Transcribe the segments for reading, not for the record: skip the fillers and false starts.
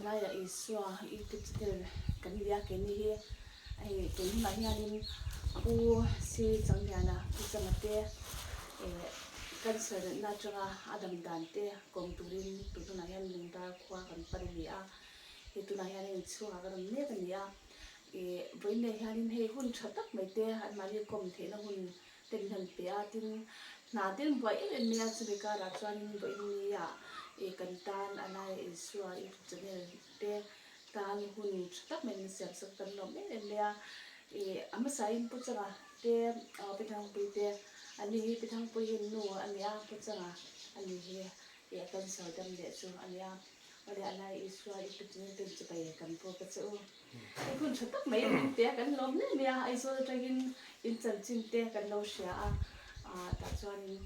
Alaiah Isua YouTube channel kan nia keini hi hei tun hunah hianin Pu Si Changliana Pu Changa te eh cancer natna atanga a dam dan te kawm turin tun hunah hian Lungdar khua kan pan a ni a, hei tunah hianin inchhungah kan awm mek a ni a, ih vawiin hianin hei hun tha tak mai te anmahni kawm theihna hun te min han pe a, tin hna te an buai em em mai a, chumi karah chuanin vawiin nia ih kan tan a laia Isua youtube channel te tan hun tha tak mai min siam sak kan lawm em em mai a, ih a hmasain Pu Changa te ah Pi Thangpuii te ani hi Pi Thangpuii hi nu a ni a, Pu Changa ani hi ih a cancer dam leh chu a ni a, awle a laia Isua youtube channel ten chibai kan pawk a che u. Hei hun tha tak mai min pe a, kan lawm hle mai a, Aizawl atangin in chanchin te kan lo hria a, ah tah chuanin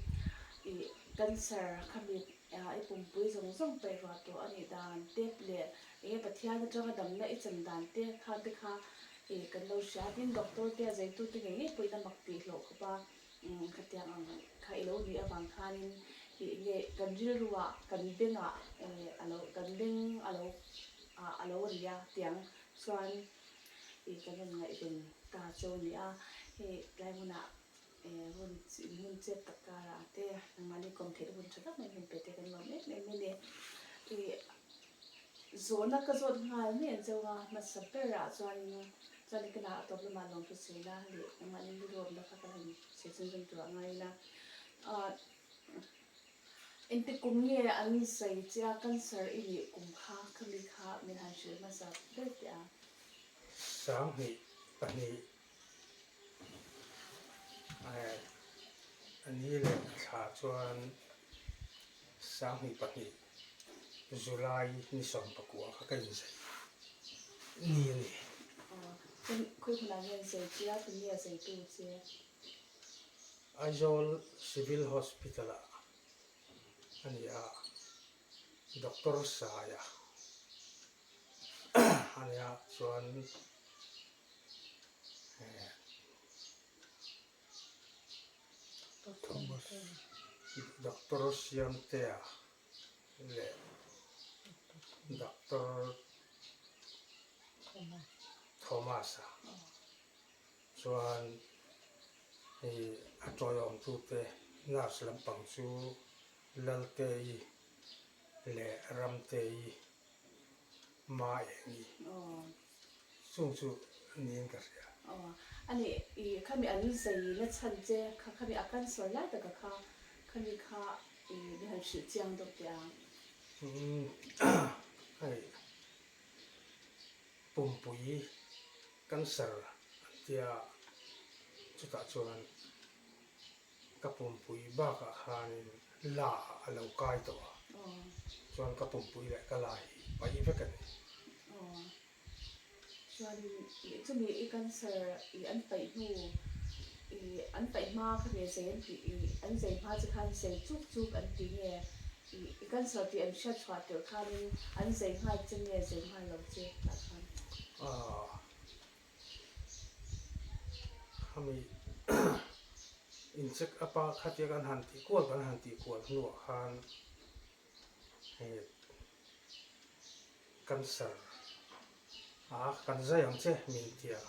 ih cancer khami i pumpui zawng zawng paih ruah tawh a nih dan te leh enge Pathian atanga damna i chan dan te kha te kha ih kan lo hria a, tin doctor te a zeitu te ngei ngei pawhin a mak tih hlawh khawp a, umm khatiang ang kha i lo nih avang khanin ih nge kan rilruah kan bengah eh a lo kan beng a lo ah a lo ri a tiang chuan ih kan rawn ngaihven ta chu a ni a, hei tlai hmunah eh hun hmun chet tak karah te nangmahni kawm theih hun tha tak mai min pe te kan lawm em em a ni. Ih zawhna ka zawt nghal mai ang chauh a, hmasa berah chuanin chuan ka a tawp lamah lawmthu sawi la leh nangmahni rilruamna kha kan han sawi chhunzawm tur a ngai ila. Ah. Engti kum nge an zai che a cancer i nih kum kha khami kha min han hrilh hmasa ber teh a. 2002 a ni leh thla chuan 2002 July ni 19 kha ka inzai ni a ni. Aw chuan khawi hmunah nge an zai che a tunge a zaitu che? Aizawl Civil Hospital ah a ni a, Doctor Saia a ni a chuan Doctor Siamtea leh Doctor Thomas-a. Chuan hei a tawiawmtute nurse lampang chu Laltei leh Ramtei Maengi chung chu niin ka hria. Aw ani i khami an zei na chhan che kha khami a cancer lai taka kha khami kha i mi han hrilh chiang deuh teh ang. Umm hei pumpui Cancer an tia chutah chuan ka pumpui bakah khanin la ah a lo kai tawh a, chuan ka pumpui leh ka la hi paih vek a ni. Aw, chuanin chumi i cancer i an paih hnu i an paih hma kha nge zei an tih i an zei hma che khan zei chuk chuk an ti nge i i cancer tih an hriat chhuah tirh khanin an zei nghal che nge zei nghal lo che tah khan. Aw khami in check up a khatia kan han tih kual kan han tih kual hnuah khan hei cancer a kan zai ang che min tia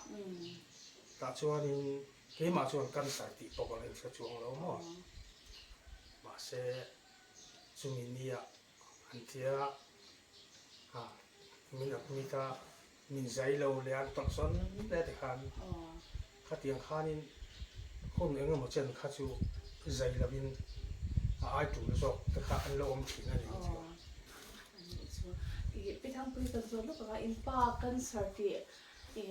tah chuanin keimah chuan cancer tih pawh ka la inhre chuang lo maw mahse chumi nia an tia a min admit a min zai lo leh an tawlh sawn hle tikhan khatiang khanin hun eng emaw chen kha chu zai lovin a ai tul zawk te kha an lo awm thin a ni ang chu. Ih Pi Thangpui kan zawt lawk ang a, in pa cancer tih i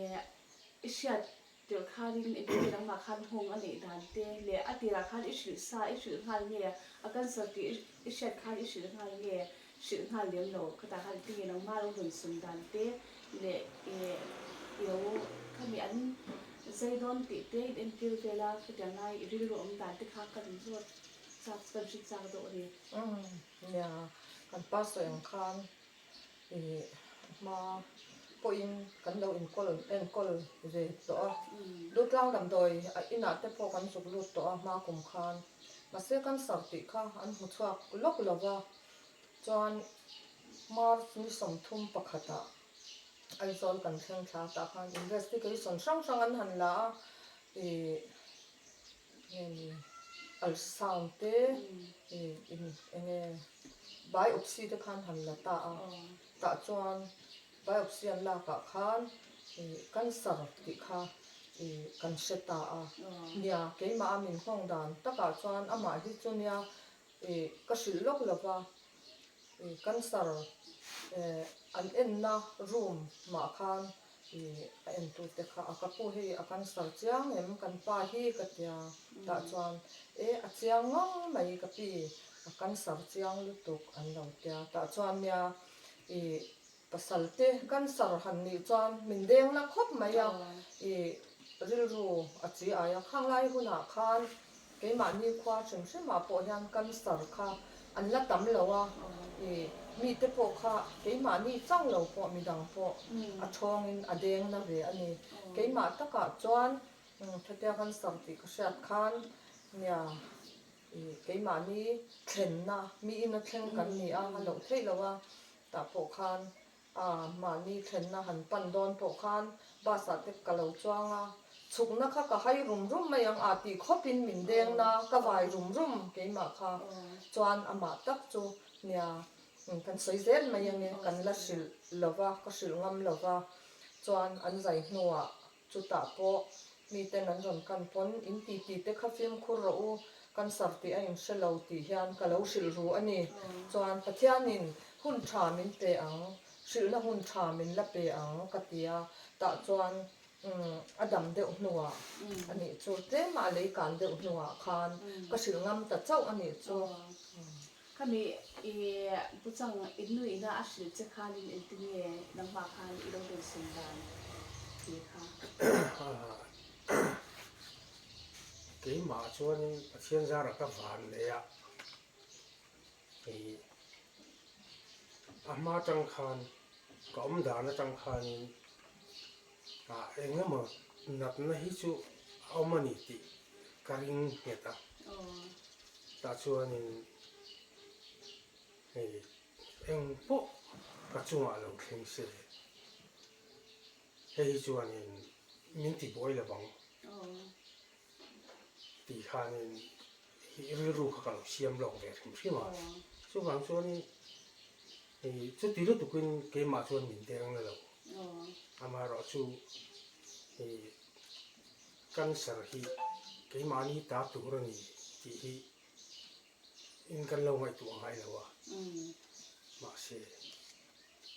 hriat Tirh khanin engtin nangmah khan nghawng a neih dan te leh a tirah khan i hrilh sa i hrilh nghal nge a cancer tih i hriat khan i hrilh nghal nge hrilh nghal lem lo khatah khan engtin nge nangmah lo rawn sum dan te leh i lo khami an zai dawn tih te in entir vel a khatiang lai i rilru awm dan te kha kan zawt chak kan hre chak deuh a ni. Umm nia kan pa sawi ang khan Ih hma pawhin kan lo inkawl enkawl ve tawh a, Dutlang damdawi a inah te pawh kan zuk lut tawh a hma kum khan. Mahse cancer tih kha an hmu chhuak lawk lo va, chuan March ni 31 ah Aizawl kan thleng thla tah khan investigation hrang hrang an han la a, ih nge ni ultrasound te ih eng nge biopsy te khan han la ta a, tah chuan biopsy an lakah khan ih cancer tih kha ih kan hre ta a, nia keimah a min nghawng dan takah chuan amah hi chu nia Ih ka hrilh lawk lo va, ih cancer eh an enna room mah khan ih a entute kha a ka pu hei a cancer chiang em kan pa hi ka tia tah chuan eh a chiang ngang mai ka pi a cancer chiang lutuk an lo tia tah chuan nia ih pasal te cancer han nih chuan min deng la khawp mai a ih rilru a chi ai a khang lai hunah khan keimahni khua hrim hrimah pawh hian cancer kha an la tam lo a ih mite pawh kha keimahni chauh lo pawh midang pawh a thawngin a deng na ve a ni keimah takah chuan hetia cancer tih ka hriat khan nia Ih, keimahni thlenna, mi ina thleng kan ni a, a loh theih lo a, tah pawh khan ah mahni thlenna han pan dawn pawh khan bus ah te ka lo chuang a, chhukna kha ka hai rum rum mai ang ah tih khawpin min deng na, ka vai rum rum keimah kha chuan amah tak chu nia kan sawi zel mai ange kan la hrilh lo va, ka hrilh ngam lo va, chuan an zai hnuah Chutah pawh miten an rawn kan pawn in ti ti te kha fimkhur rawh u, cancer tih a inhre lo tih hian ka lo hrilh ru a ni. Chuan Pathianin hun tha min pe ang, hrilhna hun tha min la pe ang ka ti a, tah chuan a dam deuh hnuah a nih chu, tlema a lei kan deuh hnuah khan ka hrilh ngam ta chauh a nih chu. Khami i pu chang i nuihna a hrilh che khanin engtin nge nangmah khan i lo dawnsawn dan tih kha? Keimah chuanin Pathian zara ka van leh a, i a hma atang khan ka awm dan atang khanin ah eng emaw natna hi chu a awm a ni tih ka ring nghet a. Tah chuanin hei eng pawh ka chungah lo thleng se, hei hi chuanin min ti buai lo vang tih khanin rilru kha ka lo siam lawk ve hrim hrim a. Chuvang chuanin hei chuti lutukin keimah chuan min deng la lo. Amaherawhchu hei Cancer hi keimahni ta tur a ni tih hi in kan lo ngaihtuah ngai lo a, mahse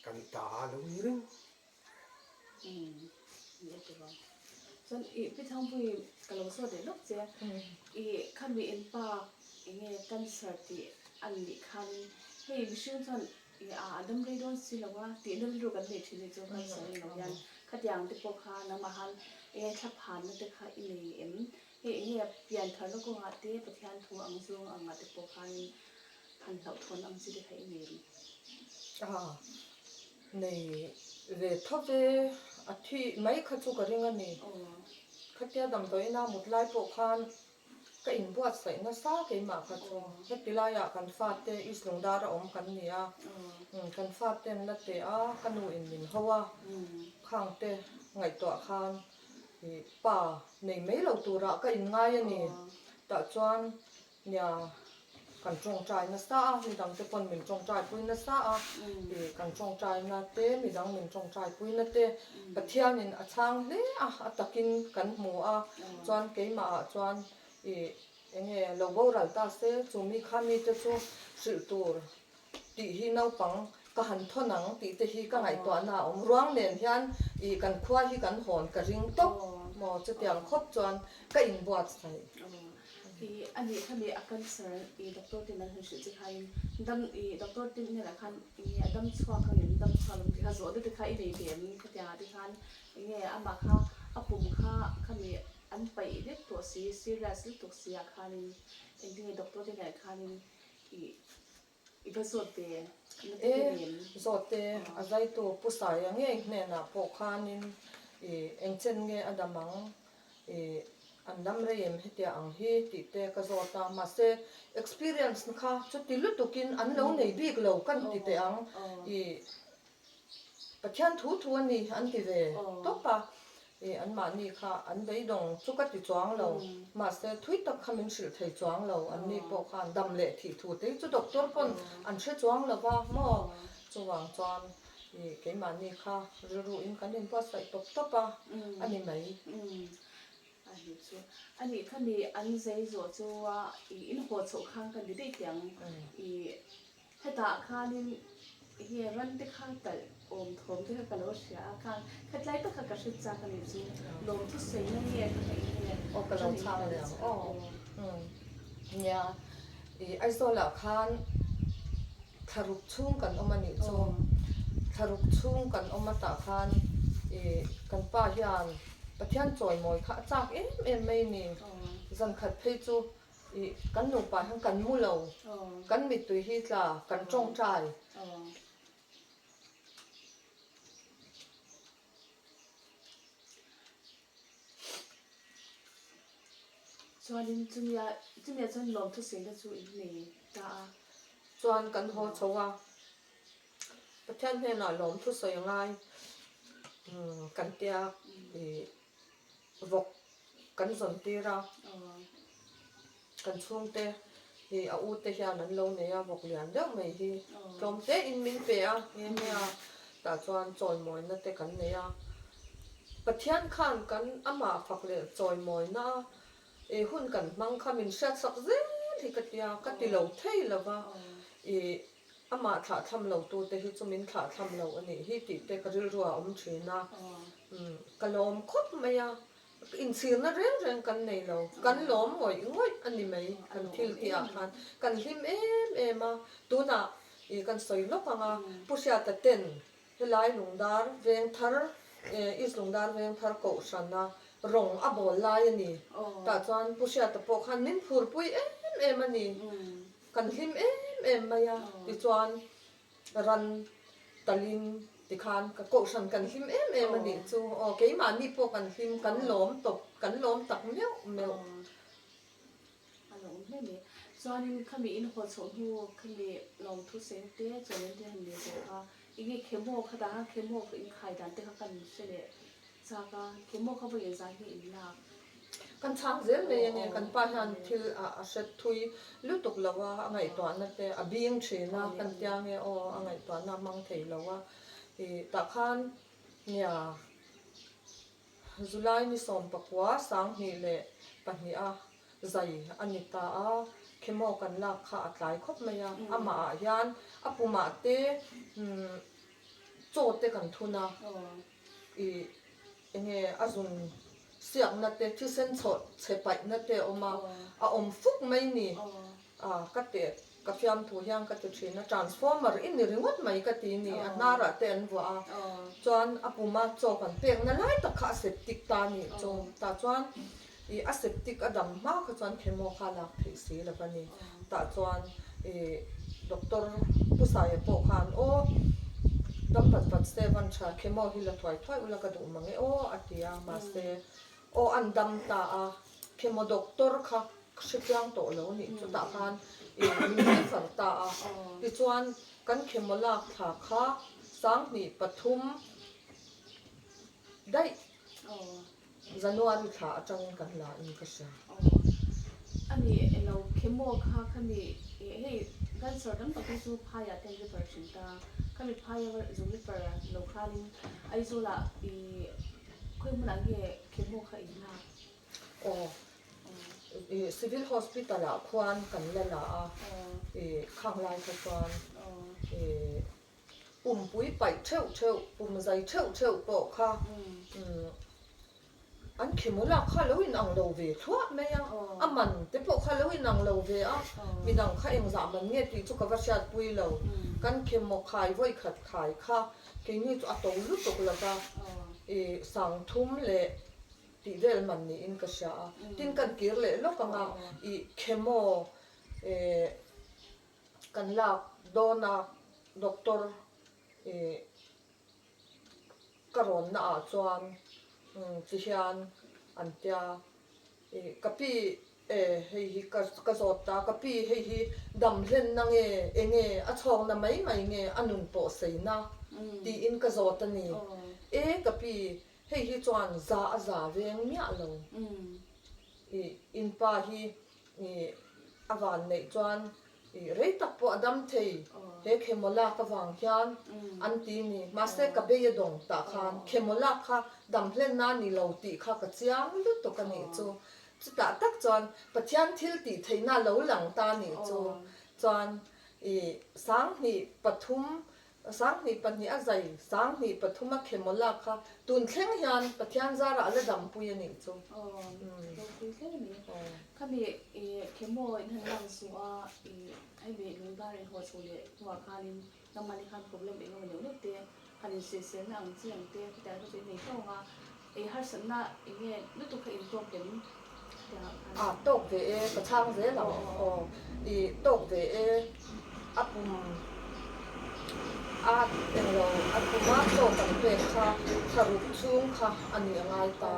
kan ta lo ni reng. Ni a ti vang. Chuan i Pi Thangpui ka lo saw leh lawk che a, i khami in pa enge cancer tih a nih khanin hei mihring chuan I a a dam rei dawn si lo a, tihna rilru kan nei thin hi chu kan sawi lo hian khatiang te pawh kha nangmah han enge thla phanna te kha i nei em? Hei enge piantharna kawngah te Pathian thu ang zawng angah te pawh khanin han hlauhthawn ang chi te kha i nei em? A nei ve tho ve, a thi mai kha chu ka ring a ni. Khatia damdawiina mut lai pawh khan Ka inbuatsaih nasa keimah kha chu heti laiah kan fate East Lungdara awm kan ni a, kan fate an la teh a, ka nu in min ho a, khangte ngaihtuah khan ih pa nei mai lo turah ka inngai a ni. Tah chuan nia Kan tawngtai nasa a, midang te pawn min tawngtai pui nasa a, ih kan tawngtai na te, midang min tawngtai pui na te Pathianin a chhang hle a, a takin kan hmu a, chuan keimah ah chuan ih eng nge lo boral ta se, chu mi kha mi te chu hrilh tur tih hi naupang ka han thawn ang tih te hi ka ngaihtuahna a awm. Ruang nen hian ih kan khua hi kan hawn ka ring tawp maw chutiang khawp chuan ka inbuatsaih. Ih a nih kha nih a cancer ih doctor ten an han hrilh che khain dam ih doctor ten hnenah khan enge a dam chhuak ang em dam chhuak lo tih kha zawh deuh te kha i nei ve em khatiang ah te khan enge amah kha a pum kha khami an paih vek tawh si serious lutuk si ah khanin engtinge doctor te hnenah khanin ih i va zawt ve na te E nei em? Zawt te a zaitu Pu Saia ngei hnenah pawh khanin ih engchen nge a dam ang ih. An dam rei em hetia ang hi tih te ka zawt a, mahse experience na kha chuti lutukin an lo nei bik lo kan ti teh ang i Pathian thu thu a ni an ti ve tawp a, i anmahni kha an beidawng chu ka ti chuang lo, mahse thui tak kha min hrilh thei chuang lo, anni pawh khan dam leh thih thu te hi chu doctor pawn an hre chuang lo va maw, chuvang chuan i keimahni kha rilru in kan inbuatsaih tawp tawp a a ni mai. A ni chu. A nih kha mi an zei zawh chu a i in haw chhoh khan ka ni daih teh ang. I hetah khanin enge ran te kha talh awm thawm te kha ka lo hria a khan khatlai tak kha ka hre chak a nih chu. Lawmthu sawi na nge kha ka in nge Aw ka lo chhang leh ang aw. Nia i Aizawl ah khan Thlaruk chhung kan awm a nih chu. Thlaruk chhung kan awm atah khan i kan pa hian Pathian chawimawi kha a chak em em mai a ni. Zan khat phei chu i kan nupa hian kan mu lo, kan mittui hi tla, kan tawngtai. Chuanin chumia chumia chuan lawmthu saina chu in nei ta a. Chuan kan haw chho a, Pathian hnenah lawmthu sawi a ngai kan tia ih vawk kan zawn tir a, kan chhungte ih a u te hian an lo nei a vawk lian deuh mai hi tlawm te in min pe a nghe nghe a, tah chuan chawimawina te kan nei a, Pathian khan kan amah fak leh chawimawina I hun kan hmang kha min hriatsak zel hi ka tia, ka ti lo thei lo va, i amah thlahthlam lo tute hi chu min thlahthlam lo a nih hi tih te ka rilru ah a awm thin a, ka lawm khawp mai a, inchhirna reng reng kan nei lo, kan lawm ngawih ngawih a ni mai kan thil tih ah khan, kan hlim em em a, tunah i kan sawi lawk ang a, Pu Hriata ten Helai Lungdar Vengthar, East Lungdar Vengthar kohhrana rawng a bawl lai a ni. Tah chuan Pu Hriata pawh khan min phurpui em em a ni. Kan hlim em em mai a. Tichuan ran talin tikhan ka kohhran kan hlim em em a nih chu. Aw keimahni pawh kan hlim, kan lawm tawp, kan lawm tak meuh meuh. A lo awm hle mai. Chuanin khami in haw chhoh hnu khami lawmthu seng te chawleng te han leh zawh kha enge khemaw kha dah a khemaw in khai dan te kha kan hre leh chak a khemaw kha vawi engzah hi in lak. Kan chhang zel mai a ni. Kan pa hian thil a hre thui lutuk lo a, a ngaihtuahna te a bing thin a, kan tia nge aw a ngaihtuahna a hmang thei lo a. Ih tah khan nia. July ni 14 2002 a zai a ni ta a, chemo kan lak kha a tlai khawp mai a, amah ah hian a pumah te chaw te kan thun a, ih enge a zun siakna te thisen chhawh chhe paihna te a awm a, a awm fuk mai ni. A, ka teh, ka fiamthu hian ka ti thin a, transformer i ni ringawt mai ka ti ni, a hnarah te an vuah a, chuan a puma chaw kan pekna lai tak kha a septic ta a nih chu, tah chuan i a septic a dam hma kha chuan chemo kha a lak theih si lo va ni, tah chuan i doctor Pu Saia pawh khan aw dam vat vat se van tha chemo hi la thuai thuai ula ka duh mang e aw a ti a, mahse aw an dam ta a, chemo doctor kha hre chiang tawh lo a nih chutah khan ih min refer ta a tichuan kan chemo lak thla kha 2003 daih January thla atangin kan la in ka hria. A ni elo chemo kha khami hei cancer tam tak hi chu phaiah te an refer thin ta khami phaia zung refer lo khanin Aizawlah ih khawi hmunah nge chemo kha in lak? Aw, ih Civil Hospital ah khuan kan la la a, ih khang lai kha chuan ih pumpui paih theuh theuh, pum zai theuh theuh pawh kha an khimul ah kha lo in ang lo ve thluah mai a, a man te pawh kha lo in ang lo ve a, midang kha engzah man nge tih chu ka va hriatpui lo, kan khemaw khai vawi khat khai kha keini chu a to lutuk lova, ih 3000 leh Tih vel man niin ka hria a, tin kan kir leh lawk ang a, ih chemo eh kan lak dawn a doctor ih ka rawn na ah chuan ti hian an tia. Ka pi e hei hi ka ka zawt ta, ka pi hei hi dam hlenna nge enge a chhawkna mai mai nge a nun pawh seina tiin ka zawt a ni. E ka pi hei hi chuan za a za veng miah lo. I inpa hi i a van neih chuan i rei tak pawh a dam thei he khemaw lak avang hian an ti ni. Mahse ka bei a dawng tah khan khemaw lak kha dam hlenna a ni lo tih kha ka chiang lutuk a nih chu. Chutah tak chuan Pathian thil tih theihna lo lang ta a nih chu. Chuan i 2003 20 2 a zai, 20 3 a khemaw lak kha tun thleng hian Pathian zarah a la dampui a nih chu. Aw, ropui hle mai. Khami i khemaw in han lang suh a, i hemi lungdar in haw chho leh hnuah khanin nangmahni khan problem eng emaw neuh neuh te han insawiselna ang chi ang te khatiang kha chu in nei hlauh ang a, ei harsatna eng nge lutuk kha in tawk em khatiang ah khan. A tawk ve e, ka chhang zel ang aw, i tawk ve e, a pum a englo a puma chaw kan pek kha thlaruk chhung kha a nih a ngai ta,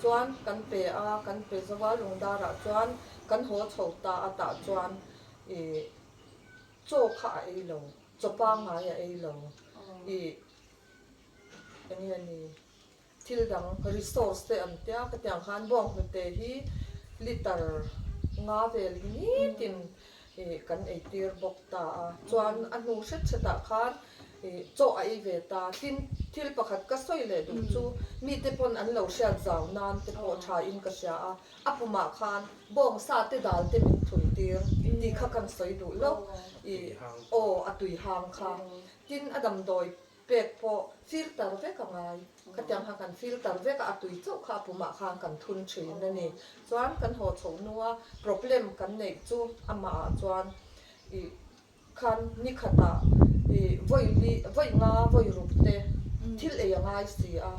chuan kan pe a, kan pe zo a lungdarah chuan kan haw chho ta a tah chuan i chaw kha a ei lo, chaw pangngai a ei lo, i eng nge ni thil dang resource te an tia khatiang khan bawnghnute hi liter nga vel hi nitin ih kan ei tir bawk ta a chuan a hnu hret hretah khan ih chaw a ei ve ta tin thil pakhat ka sawi leh duh chu mite pawn an lo hriat zau nan te pawh tha in ka hria a a pumah khan bawngsa te dal te min thun tir tih kha kan sawi duh lo ih aw a tui hang kha tin a damdawi Pek pawh filter vek a ngai. Khatiang kha kan filter vek a, a tui chauh kha a pumah khan kan thun thin a ni. Chuan kan haw chho hnua problem kan neih chu amah ah chuan ih khan ni khatah ih vawi li vawi nga vawi ruk te thil ei a ngai si a,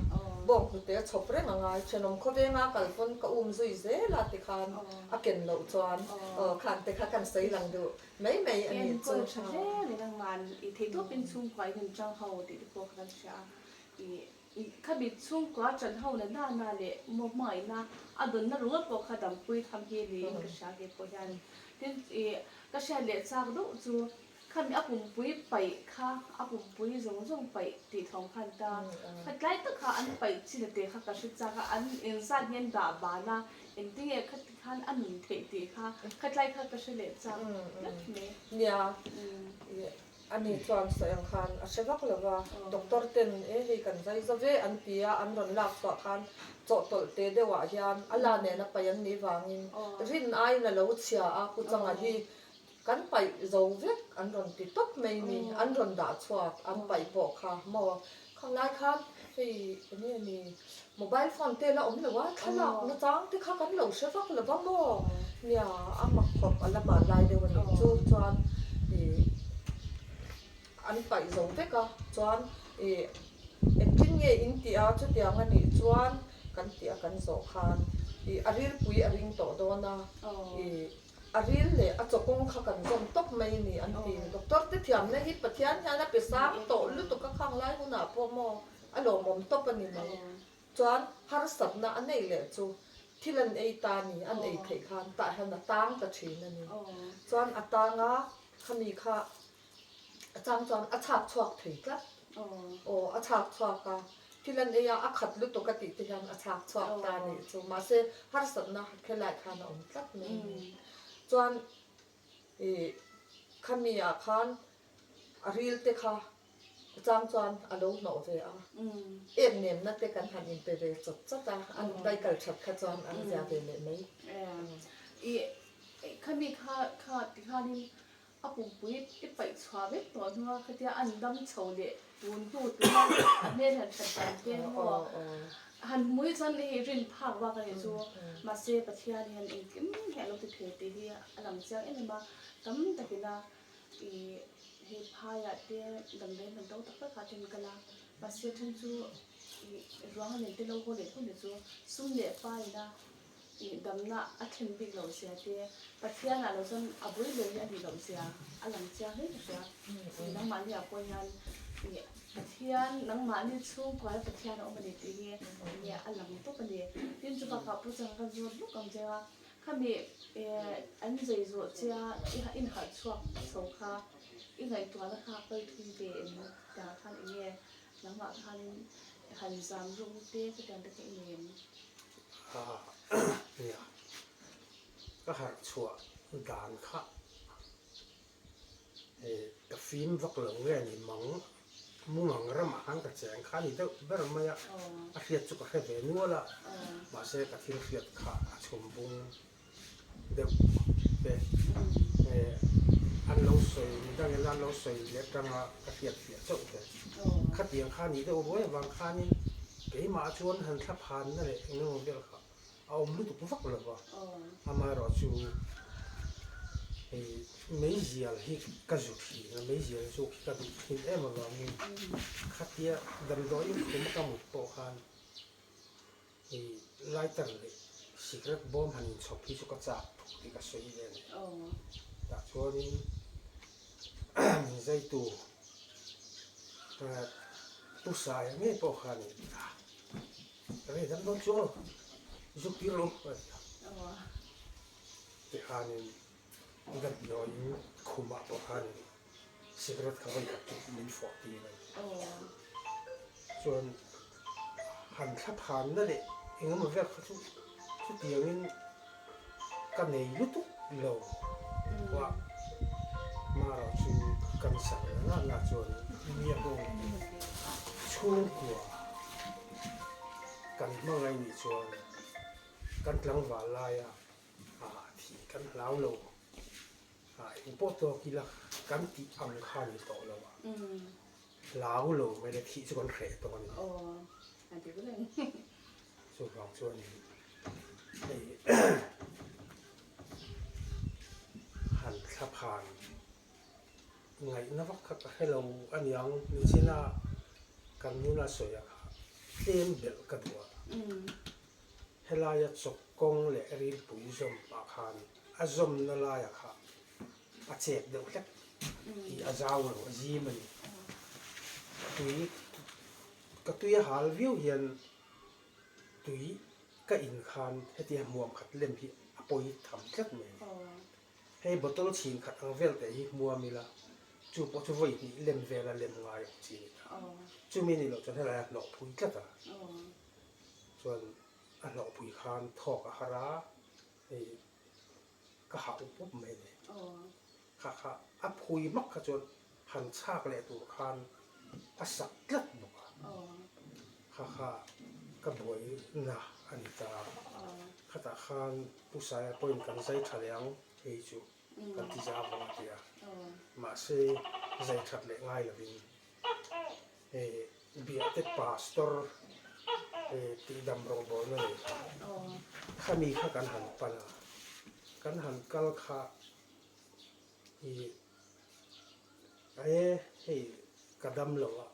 bawnghnute chhawp reng a ngai. Thenawm khawvenga kal pawn ka um zui zel a tikhan a ken loh chuan aw khan te kha kan sawi lang duh. Mai mai a nih chu. Enkawl tha hle mai nangman i theihtawpin chhungkua in an chang ho tih te pawh kha kan hria a, i khami chhungkua chan ho na na na leh maw hmangaihna a dawnna ringawt pawh kha dampui tham hi niin ka hria kei pawh hian. Tin i ka hriat leh chak deuh chu khami a pumpui paih kha a pumpui zawng zawng paih tih thawm khan ta kha tlai tak kha an paih chin a te kha ka hre chak a, an engzat nge an dah ban a Engtinge khati khan a nun theih tih kha khatlai kha ka hre leh chak tlat mai. Nia, ani chuan sawi ang khan a hre vak lo va, doctor ten e hei kan zai zo ve an ti a, an rawn lak chhuah khan chawhtawlh te deuh ah hian a la nen a paih an nih vangin rin aiin a lo chhia a, Kuchanga hi kan paih zo vek an rawn ti tawp mai ni, an rawn dah chhuak an paih pawh kha maw khanglai khan hei eng nge ni mobile phone te la awm lo a thlalak na chang te kha kan lo hre vak lo va maw nia a mak khawp a la hmanlai deuh a nih chu chuan ih an paih zo vek a chuan ih engtin nge in tih a chutiang a nih chuan kan tih a kan zawh khan ih a rilpui a ring tawh dawn a ih. A ril leh a chawkawng kha kan zawm tawp mai a ni an ti. Doctor te thiamna hi Pathian hian a pe sang tawh lutuk a khang lai hunah pawh maw a lawmawm tawp a ni mai. Chuan harsatna a neih leh chu thil an ei ta ni, an ei theih khan tah hian a tang ta thin a ni. Chuan a tang a khami kha A chang chuan a chhak chhuak thei tlat. Aw, a chhak chhuak a. Thil an ei a, a khat lutuk a tih te hian a chhak chhuak ta a nih chu. Mahse, harsatna khelai khan a awm tlat mai a ni. Chuan ih khami ah khan a ril te kha a chang chuan a lo hnawh ve a. Em nemna te kan han inpe ve chawt chawt a, an daikal that kha chuan an zia ve leh mai. Ih khami kha kha tikhanin A pumpui i paih chhuah vek tawh hnua khatia an dam chho leh tun hnu tuna a hmel han that dan te maw han hmui chuan hei rin phak bak a nih chu mahse Pathian hian engkim hi a lo ti thei tih hi a lang chiang em em a tam takina i hei phaiah te damdawi hman to tak takah te an kal a mahse then chu i ruang nen te lo haw leh tho ni chu sum leh paina Ih damna a thlen bik loh zia te, Pathian ah lo chuan a bul ber hi a nih loh zia a lang chiang hle ka hria. Ih nangmahni ah pawh hian ih Pathian nangmahni chhungkuaia Pathian a awm a ni tih hi enge a lang tawp a ni. Tin chu bakah Pu Changa kan zawt luk ang che a, khami an zei zawh chia i inharh chhuak chho kha i ngaihtuahna kha kal thui ve em tah khan enge nangmah khanin han zam rawng te khatiang te kha i nei em? Nia, ka harh chhuah dan kha Ka fim vak lo nge ni mang mungang ramah khan ka cheng kha a ni deuh ber mai a, a hriat chu ka hre ve nual a, mahse ka thil hriat kha a chhum bung deuh te an lo sawi midangin an lo sawi leh atanga ka hriat fiah chauh te khatiang kha a nih deuh ruai avang khanin keimah chuan han thla phanna leh eng emaw vel kha a awm lutuk vak lo va, amaherawhchu hei meizial hi ka zu thin a, meizial zuk hi ka duh thin em avangin khatia damdawi inkhum a ka mut pawh khan hei lighter leh cigarette bawm han inchhawp hi chu ka chak thuk tih ka sawi ve a ni. Tah chuanin min zaitu Pu Saia ngei pawh khan Rei dam dawn chuang lo, zuk tir lo a ti a. Tikhanin damdawiin khumah pawh khan cigarette kha vawi khat chu min fawh tir a ni. Chuan han thla phanna leh eng emaw vel kha chu chutiangin ka nei lutuk lo a, marawh chu cancer na na chuan mi a nghawng chhungkua. Kan hmangaih nih chuan kan tlangval laia thih kan hlau lo, eng pawh tawk ila kan tih ang kha a ni tawh lo a, hlau lo mai le thih chu kan hreh tawh a ni. Chuvang chuan hei han thla phan Ngaihna vak kha ka hre lo a niang, nichina kan nuna sawi ah kha tlem belh ka duh a, helaia chawk kawng leh rilpui zawm ah khan a zawmna laiah kha a chep deuh hlek tih a zau lo, a zim a ni. Tui ka tui a hal viau hian tui ka in khan hetia hmuam khat lem hi a pawi tham tlat mai a ni. Hei bottle chhin khat ang vel teh hi hmuam ila, chu pawh chu vawi hnih lem vela lem ngai awm chi a ni ta. Chumi ni loh chuan helai a hnawh phui tlat a, chuan a hnawh phui khan thawk a har a, hei ka hah up up mai a ni. Kha kha a phui hmak kha chuan han chhak leh tur khan a sak tlat bawk a, kha kha ka buaina a ni ta. Khatah khan Pu Saia pawhin kan zai tha leh ang hei chu kan ti zau vang a ti a, mahse zai that leh ngai lovin hei Biate Pastor tihdam rawngbawlna nei kha khami kha kan han pan a, kan han kal kha i e hei ka dam lo a,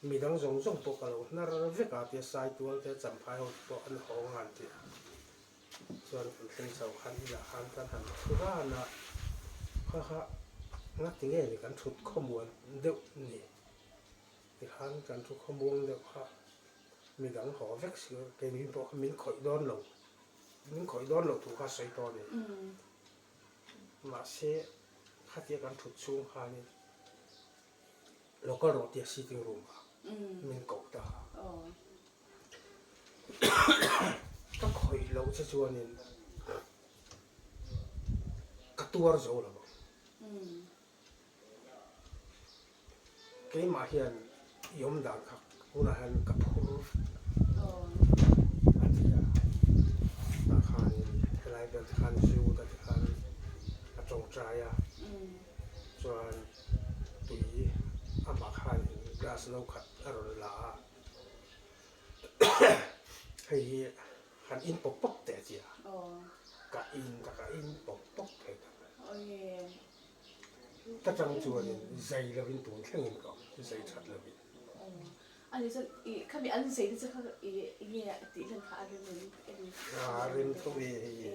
midang zawng zawng pawh ka lo hnar vek a tia Saitual te Champhai ho te pawh an haw ngan tih a chuan kan thleng chho khan inah khan kan han thu ran a, kha kha ngati nge ni kan thut khawmuan deuh ni tikhan kan thu khawmuang deuh kha midang haw vek si keini pawh kha min khawih dawn lo min khawih dawn loh thu kha a sawi tawh a ni. Mahse, khatia kan thut chhung khanin local rawh tia sitting room ah min koh ta a. Ka khawih loh che chuanin ka tuar zo lo ang. Keimah hian i awm dan kha hunah hian ka phur a ti a, tah khanin helai vel te khan zu ta te khan a tawngtai a, chuan tui amah khanin glass no khat a rawn la a, hei hi han in pawp pawp teh a ti a, ka in ka ka in pawp pawp thei ta mai. Ka chang chuanin zai lovin tun thlengin ka awm, zai that lovin. Ani chuan i khami an zai te chu kha i nge a tih hlan kha a rem em em. A rem tho e hei hi.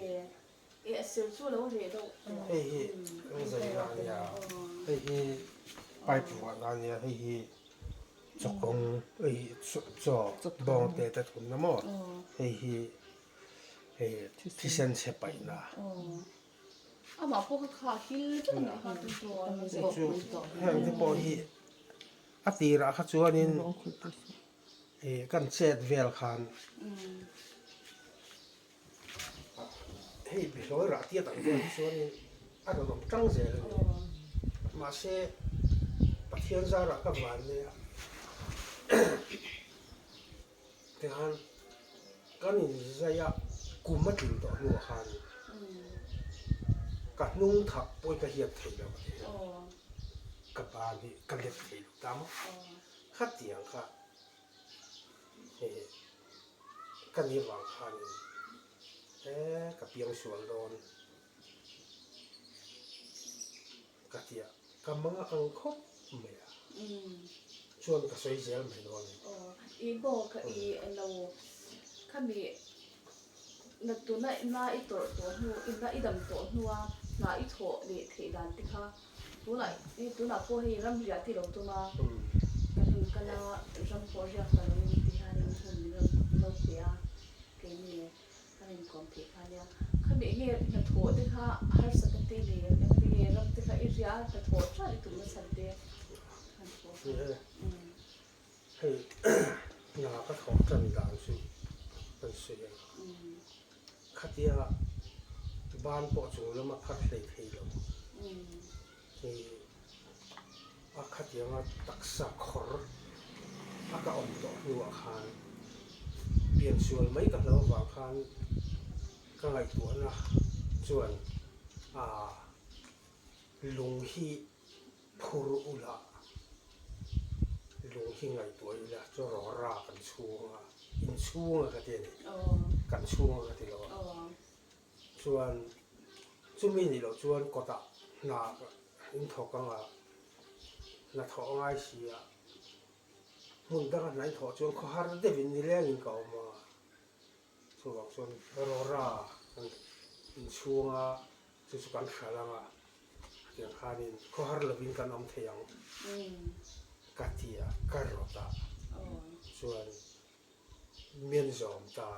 E a sir chu lo reh deuh. Hei hi an zai na ania, hei hi pipe vuah na ania, hei hi. Chawkawng ei chaw bawng te te thun na maw hei hi hei thisen chhe paihna. Amah pawh kha kha hil vek a nih kha chu heng te pawh hi a tirah kha chuanin ih kan chet vel khan hei bihlawi rah tiat ang vel hi chuanin a rawn awm tang zel a ni mahse Pathian zarah ka van nia tikhan kan inzai a kum a tlin tawh hnuah khan ka hnung thak pawi ka hiat thei lo a ti ka ban hi ka let thei lo ta maw khatiang kha hei ka ni vang khanin he ka piang sual dawn ka tia ka mang ang khawp mai a chuan ka sawi zel mai dawn a ni. Aw i maw ka i elo khami na tuna na i tawrh tawh hnu na i dam tawh hnua hna i thawh leh theih dan te kha Tunah i tunah pawh hei ram riah ti lo tum a, kan rawn kal a, ram pawh riak ta loin ti hianin hun min rawn lo pe a, keini kan inkawm theih kha nia. Khami enge hnathawh te kha harsatna te nei em em enge ram te kha i riah a, hnathawh ṭan i tumna chhan te han thawh kha. Hei hna ka thawh ṭan dan chu kan sawi ang. Khatia ban pawh chung lama phat hlei thei lo. Hei a khatianga taksa khawr a ka awm tawh hnuah khan piansual mai ka hlo avang khan ka ngaihtuahna chuan aa lung hi Phur ula, lung hi ngaihtuah ila chu rawra kan chhung a, in chhung a ka ti a ni, kan chhung a ka ti lo a, chuan chumi nih loh chuan kawtah hna in thawk ang a, hna thawh a ngai si a, hmun danga hna in thawh chuan khawhar deuhin nilengin ka awm a, chuvang chuan rawra kan inchhung a, chu chu kan hral ang a. Tiang khanin khawhar lovin kan awm thei ang ka ti a, ka rawt a, chuan mian zawm ta,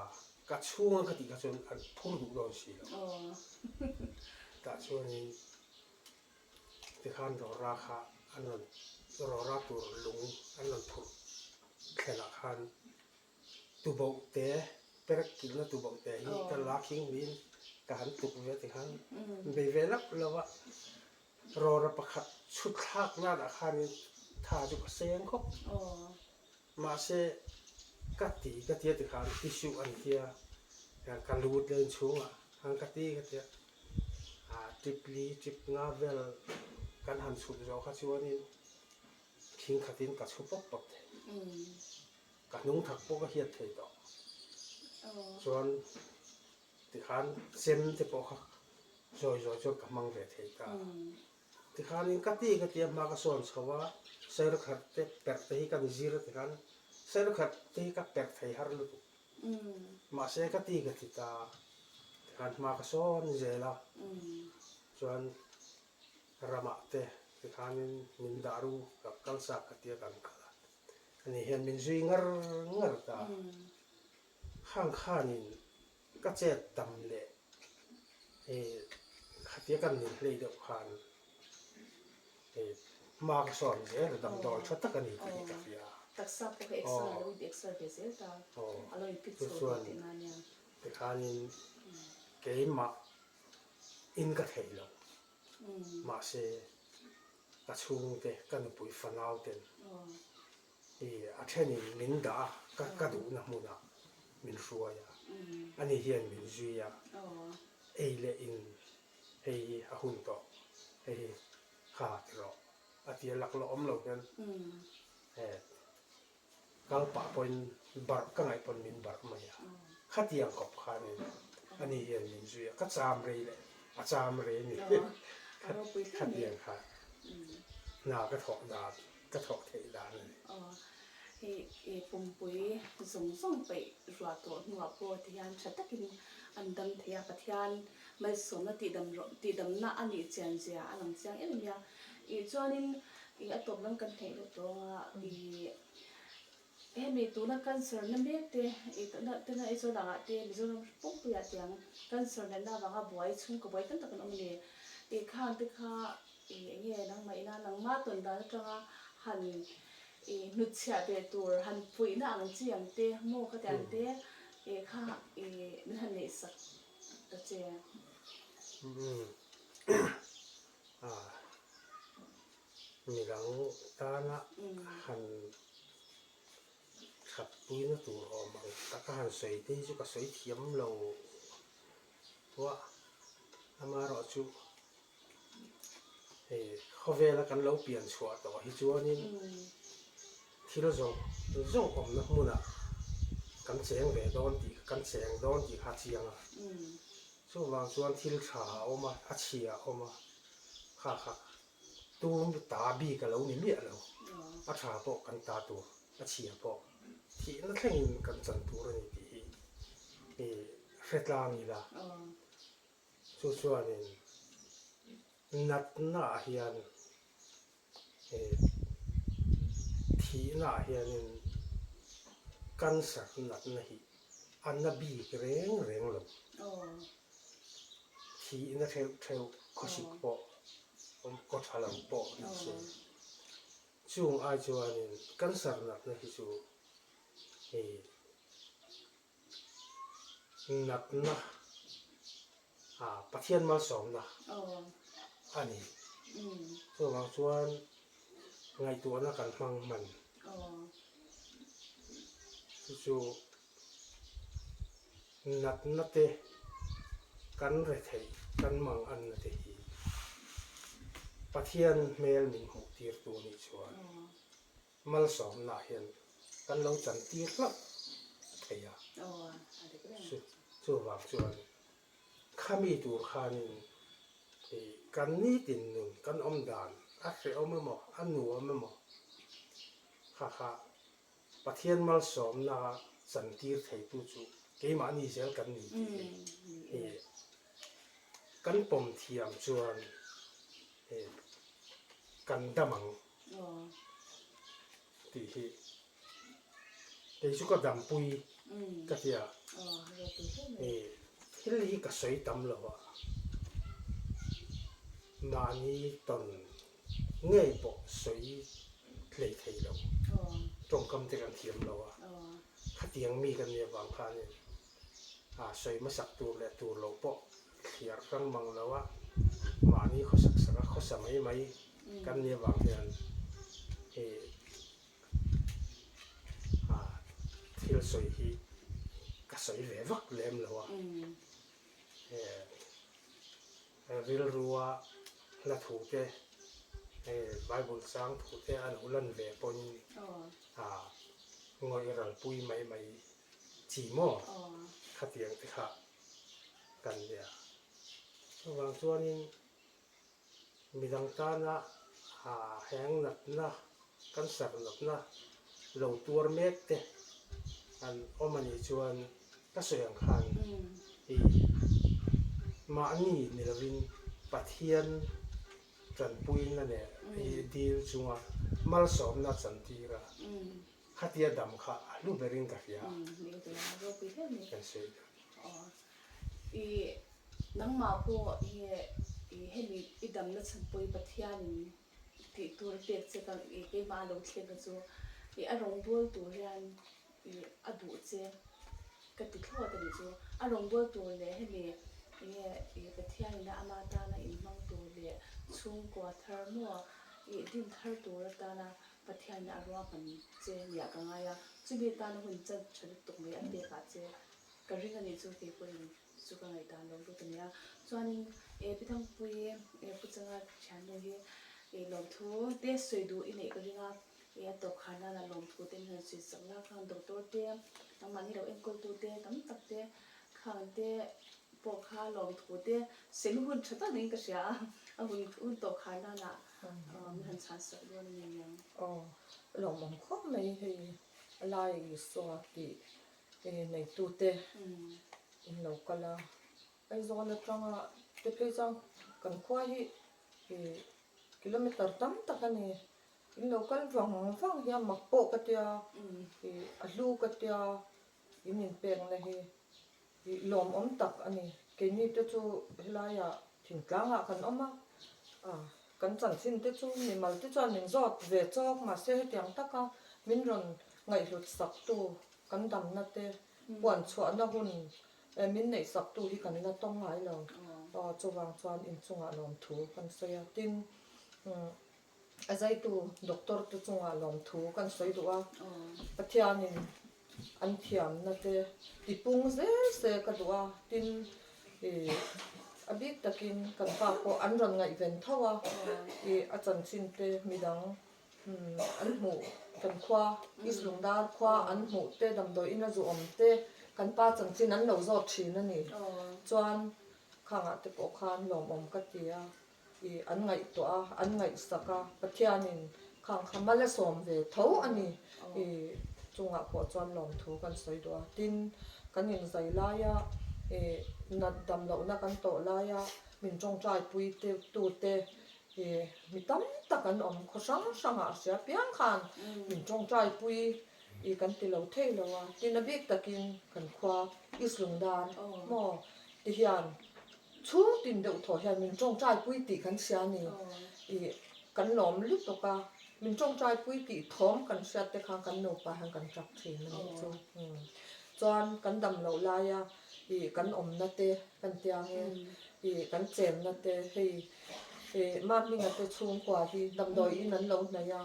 ka chhunga ka tih kha chuan an phur duh dawn si lo. Tah chuanin tikhan rawra kha an rawn rawra tur lung an rawn phurh thlenah khan Tuboh te, perek kilhna tuboh te hi ka la khing niin ka han tuk ve ti khan bei ve loh lo a, rawra pakhat chhut thlak nanah khanin tha chu ka seng khawp. Mahse, ka ti ka tia ti khan tissue an tia ka lut leh inchhungah khan ka ti ka tia, trip li trip nga vel kan han chhut zawh kha chuanin thing khatin ka chhu pawp pawp thei. Ka hnung thak pawh ka hiat thei tawh. Chuan tikhan chem te pawh kha zawi zawi chuan ka hmang ve thei ta. Tikhanin ka ti ka tia hma ka sawn chho a, sailukhat te perh te hi ka ni zir a tikhan sailukhat te hi ka perh thei har lutuk. Mahse ka ti ka ti ta, tikhan hma ka sawn zel a, chuan ramah te tikhanin min dah ru ka kal chak ka tia kan kal a. Ani hian min zui ngar ngar ta. Khang khanin ka chet tam leh hei khatia kan nin hlei deuh khan hei hma ka sawn zel a, damdawi tha tak a ni tih hi ka hria. Taksa pawh kha exer a lo in exer ve zel ta, a lo in pik chho ve tihna a nia. Tikhanin keimah in ka thei lo, mahse Ka chhungte, ka nupui fanau ten i a thenin min dah a, ka ka duhna hmunah min hruai a, ani hian min zui a, ei leh in hei hi a hun tawh, hei hi kha ti rawh a ti a, laklawh awm lo hian he kal pah pawhin barh ka ngaih pawn min barh mai a, khatiang kawp khanin ani hian min zui a, ka cham rei leh a cham rei ni khatiang kha hna ka thawh dan ka thawh theih dan a ni. Hei pumpui zawng zawng peih ruah tawh hnuah pawh ti hian tha takin an dam thei a, Pathian malsawmna tihdamna a nih chian zia a lang chiang em em a, ih chuanin ih a tawp lam kan theih deuh tawng a ih. Hemi tuna cancer na mek te i tuna tuna Aizawl angah te Mizoram pumpuiah tiang cancer natna avanga buai chhungkaw buai tam tak an awm a ni. I khang te kha i enge nangmah ina nangma tawn dan atanga han i hnutchhiah ve tur han puihna ang chi ang te maw ka ti ang te i kha i min han neihsak ta che. Midang tana han that puina tur awm ang taka han sawi te hi chu ka sawi thiam lo a, amaherawhchu hei khawvela kan lo pian chhuah tawh hi chuanin thil zawng zawng awmna hmunah kan cheng ve dawn tih kan cheng dawn tih kha a chiang a, chuvang chuan thil tha a awm a, a chhia a awm a, kha kha Tum ta bik a lo ni miah lo. A tha pawh kan ta tur, a chhia pawh thihna thlengin kan chan tur a ni tih hi i hre tlang ila. Chu chuanin natna ah hian thihna ah hianin cancer natna hi a na bik reng reng lo. Thihna theuh theuh khawsik pawh awm kaw tha lo pawh ni se. Chung ai chuanin cancer natna hi chu hei natna ah Pathian malsawmna a ni. Chuvang chuan ngaihtuahna kan hmang hman chu chu Natna te kan retheih kan mang anna te hi Pathian hmel min hmuh tir tu nih chuan malsawmna ah hian kan lo chan tir hlauh thei a. Chuvang chuan khami tur khanin kan nitin nun kan awm dan a hrehawm emaw a nuam emaw kha kha Pathian malsawmna chantir theitu chu keimahni zel kan ni tih hi kan pawm thiam chuan kan dam ang tih hi kei chu ka dampui ka ti a, thil hi ka sawi tam lo a, mahni tawn ngei pawh sawi hlei thei lo, tawngkam te kan thiam lo a, khatiang mi kan nih avang khanin sawi hmasak tur leh tur loh pawh thliar hrang mang lo a, mahni khawsak sak a khawsa mai mai kan nih avang hian thil sawi hi ka sawi ve vak lem lo a. Rilrua hla thu te, Bible chang thu te a lo lan ve pawhin ngawih ralpui mai mai chi maw? Khatiang te kha kan nia. Chuvang chuanin midang tana heng natna, cancer natna lo tuar mek te an awm a nih chuan ka sawi ang khan i mahni ni lovin Pathian tanpuina leh i dil chunga malsawmna chantir a, khatia dam kha a hlu berin ka hria a, kan sawi dan. I nangmah pawh i hemi i damna chhan pawh i Pathianin tih tur a pek che ka i keimah a lo thleng kha chu i a rawngbâwl tur hian i a duh che ka ti thlawt a nih chu. A rawngbâwl tur leh hemi enge i Pathianina ama tana inhmang tur leh chhungkua thar maw i din thar tur atana Pathianina a ruahman che nia ka ngai a, chumi atana hun chan tha lutuk mai a pek ah che ka ring a nih chu kei pawhin chu ka ngaihdan lo lut a nia. Chuanin e Pi Thangpuii e Pu Changa thiannu hi e lawmthu te sawi duh i neih ka ring a, e a tawp khar nana lawmthu te min han sawi sak la khang doctor te nangmahni lo enkawltu te tam tak te khang te pawh kha lawmthu te sawi hun tha tak niin ka hria a, a hun hun tawp khar nana min han chhan sak dawn a ni ang. Aw lawmawm khawp mai hei a lai Isua tih Neitute in lo kal a, Aizawl atanga te phei chuan kan khua hi kilometer tam tak a ni. In lo kal vang vang hian mak pawh ka tia, ih a hlu ka tia in inpekna hi ih lawmawm tak a ni. Keini te chu helaiah thingtlangah kan awm a, ah kan chanchin te chu mimal te chuan min zawt ve chawk mahse hetiang taka min rawn ngaihhlut sak tu kan damna te puan chhuahna hun min neih sak tu hi kan la tawng ngai lo. Aw chuvang chuan inchungah lawmthu kan sawi a, tin A zaitu doctor te chungah lawmthu kan sawi duh a, Pathianin an thiamna te tipung zel se ka duh a, tin ih a bik takin kan pa pawh an rawn ngaihven tho a, ih a chanchin te midang an hmuh kan khua East Lungdar khua an hmuh te damdawi ina zu awm te kan pa chanchin an lo zawt thin a ni, chuan khangah te pawh khan lawmawm ka ti a. I an ngaihtuah a, an ngaihsak a, Pathianin khang kha mal a sawm ve tho a ni. I chungah pawh chuan lawmthu kan sawi duh a. Tin, kan inzai laia i nat dam lohna kan tawh laia min tawngtai pui tute i mi tam tak an awm khaw hrang hrangah hria piang khan min tawngtai pui i kan ti lo thei lo a. Tin, a bik takin kan khua East Lungdar maw ti hian Chhung tin deuh thaw hian min tawngtai pui tih kan hria a ni. Ih, kan lawm lutuk a, min tawngtai pui tih thawm kan hriat te khan kan nupa hian kan tap thin a nih chu. Chuan kan dam loh laia ih kan awmna te kan tia nge, ih kan chenna te hei ih Mahminga te chhungkua hi damdawi in an lo hnaih a,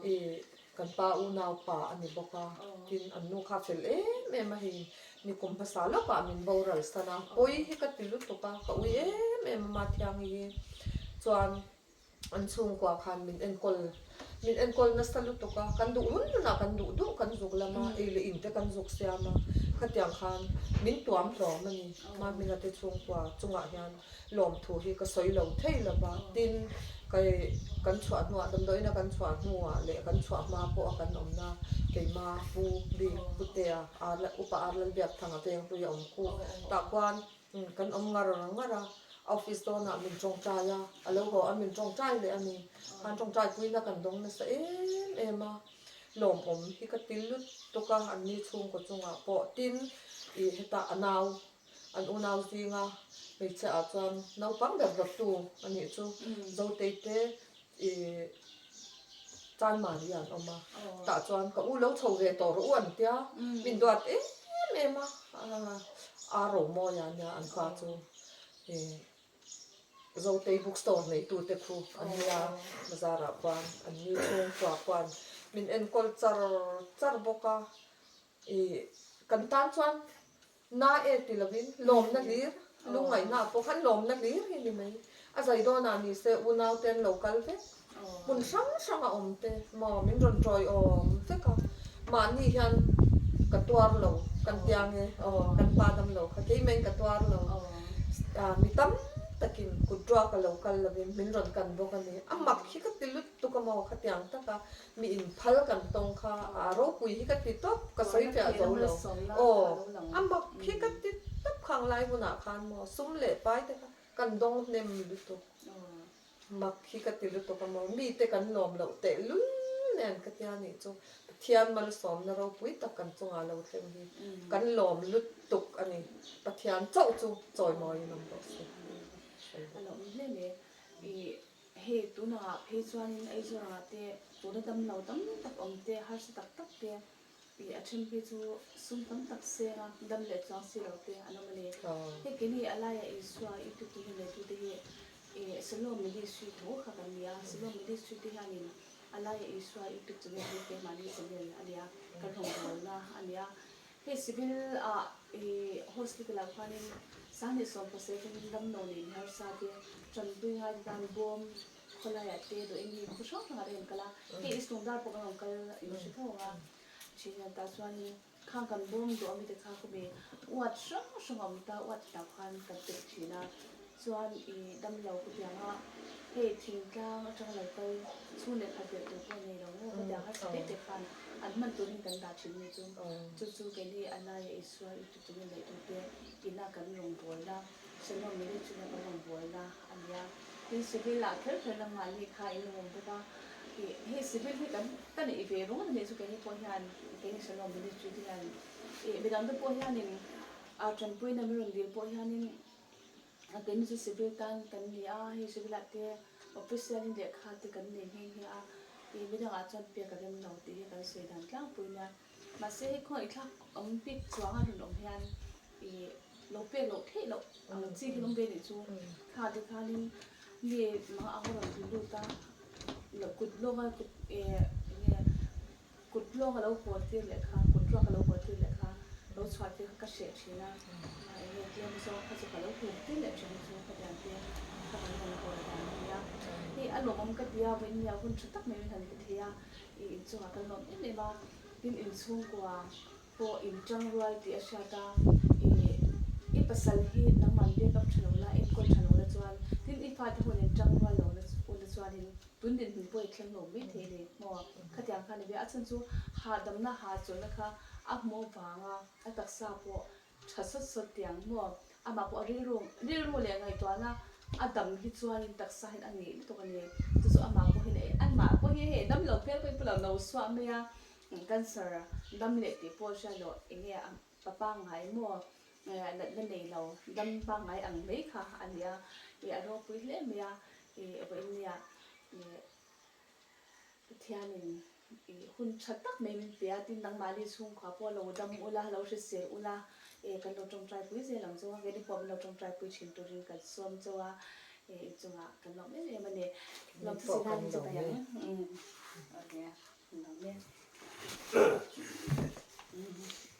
ih Kan pa unau pa a ni bawk a, tin an nu kha fel em em a hei nikum hmasa lawkah min boral san a, pawi hi ka ti lutuk a, ka ui em em a Mathiangi hi chuan an chhungkua khan min enkawl min enkawl nasa lutuk a, kan duh hun hunah kan duh duh kan zuk lam a, ei leh in te kan zuk siam a, khatiang khan min tuam hlawm a ni Mahminga te chhungkua chungah hian. Lawmthu hi ka sawi lo thei lo va, tin kei kan chhuah hnuah damdawiina kan chhuah hnuah leh kan chhuah hma pawha kan awmna keima Pu Bik Putea Upa Ar Lalbiakthanga Venghlui a awm khu tah khuan kan awm ngar ngar a, office dawnah min tawngtai a, a lo haw a min tawngtai leh a ni, khan tawngtai puina kan dawng nasa em em a, lawmawm hi ka ti lutuk a anni chhungkaw chungah pawh, tin ih hetah a nau An unau zinga hmeichhia ah chuan naupang ber dawttu a nih chu Zotei te ih Chanmari an awm a, tah chuan ka u lo chho ve tawh rawh u an tia, min duat em em a, a Romawia nia an pa chu ih Zotei book store neitute khu an nia, bazarah khuan an ni chhungkua khuan min enkawl char char bawk a, ih kan tan chuan Na e ti lovin lawmna hlir, lungngaihna pawh khan lawmna hlir hi ni mai. A zai dawnah ni se unau te an lo kal vek, hmun hrang hrang a awm te maw min rawn tawiawm vek a, mahni hian ka tuar lo kan tia nge aw kan pa dam lo kha keimah in ka tuar lo, mi tam takin kut ruak a lo kal lovin min rawn kan bawk a ni. A mak hi ka ti lutuk a maw khatiang taka Mi inphal kan tawng kha a ropui hi ka ti tawp, ka sawi fiah zo lo. Aw, a mak hi ka ti tawp khang lai hunah khan maw sum leh pai te kha kan dawng hnem lutuk. Mak hi ka ti lutuk a maw, mite kan lawm loh tehlul nen ka tia nih chu Pathian malsawmna ropui tak kan chungah lo thleng hi kan lawm lutuk a ni. Pathian chauh chu chawimawiin awm rawh se. A lawm hle mai. Hei tunah phei chuanin Aizawl-ah te tuna dam lo tam tak awm te, harsa tak tak te ih a then phei chu sum tam tak senga dam leh chuang si lo te an awm a ni. Hei keini a laia Isua YouTube channel neitute hi ih Siloam Ministry tho kha kan ni a, Siloam Ministry te hianin a laia Isua YouTube channel hi keimahni channel a ni a, kan rawngbawlna a ni a. Hei civil ah ih hospital ah khuanin Sanghnih sawmpasarih atangin damlo nei mi harsa te tanpui ngai te tan bawm khawlaiah te dawhin mi khaw hrang hrangah te an kal a, hei i sungdar pawh kan rawn kal in hre tho ang a, thin a tah chuanin khang kan bawm duh ami te kha khawmi uat hrang hrang a awm ta uat tah khan kan pek thin a, chuan ih damlo khawpianga hei thingtlang atanga lo kal chhung leh khat belh tur pawh a nei lo maw khawpiang harsa te te khan an hman turin kan dah thin ni chu chu chu keini a laia Isua YouTube channel neih tute ina kan rawngbawlna Shalom Ministry-na kan rawngbawlna a nia. Tin civil ah kher kher lamah ni kha in lo awm bawk a. Ih hei civil hi kan ka neih ve ringawt a nih chu keini pawh hian keini Shalom Ministry te hian ih midang te pawh hianin a tanpuina min rawn dil pawh hianin a keini chu civil tan kan ni a, hei civil ah te official in lehkha te kan nei nghe nghe a, ih midangah chuan pek a rem lo tih hi kan sawi dan tlangpui nia. Mahse hei khawngaih thlak awm bik chuang a rawn awm hian ih lo pek loh theih loh ang chi hi an awm ve nih chu. Kha te khanin mi mang ang a rawn ti lut a, kut lawnga kut eh eng nge kut lawnga lo haw tir leh kha kut ruak a lo haw tir leh kha lo chhuah tir kha ka hreh thin a, eng nge tlem zawng kha chu ka lo hum tir leh thin chu khatiang te kha kan rawn haw dan a nia. Hei a lawmawm ka ti a, vawiin hun tha tak mai min han pe thei a. I inchungah kan lawm em em a, tin inchhungkua pawh inṭang rual tih a hriat a, i i pasal hi nangman back up ṭha lo la, enkawl ṭha lo la chuan, tin i fate hun inṭang rual lo la ula chuanin tun dinhmun pawh i thleng lo maithei a ni maw? Khatiang kha a ni ve a, a chhan chu hahdamna hahchawlhna kha a hmuh avanga a taksa pawh Tha sawt sawt tiang maw? Amah pawh a rilru rilru leh ngaihtuahna a dam hi chuanin taksa hian a ngeih lutuk a ni. Chu chu amah pawhin ei amah pawh hi hei dam lo hmel pawhin pu lo no suah mai a, cancer dam leh tih pawh hria loh eng nge a pa pangngai maw natna nei lo dam pangngai ang mai kha a ni a, ih a ropui hle mai a, ih vawiin nia ih Pathianin i hun tha tak mai min pe a, tin nangmahni chhungkua pawh lo dam ula, lo hrisel ula, e kan lo tawngtai pui zel ang chu a, keini pawh min lo tawngtai pui thin turin kan sawm chauh a, e i chungah kan lawm em em a ni. Lawm chu sin han chu paih ang. Awle, lawm e.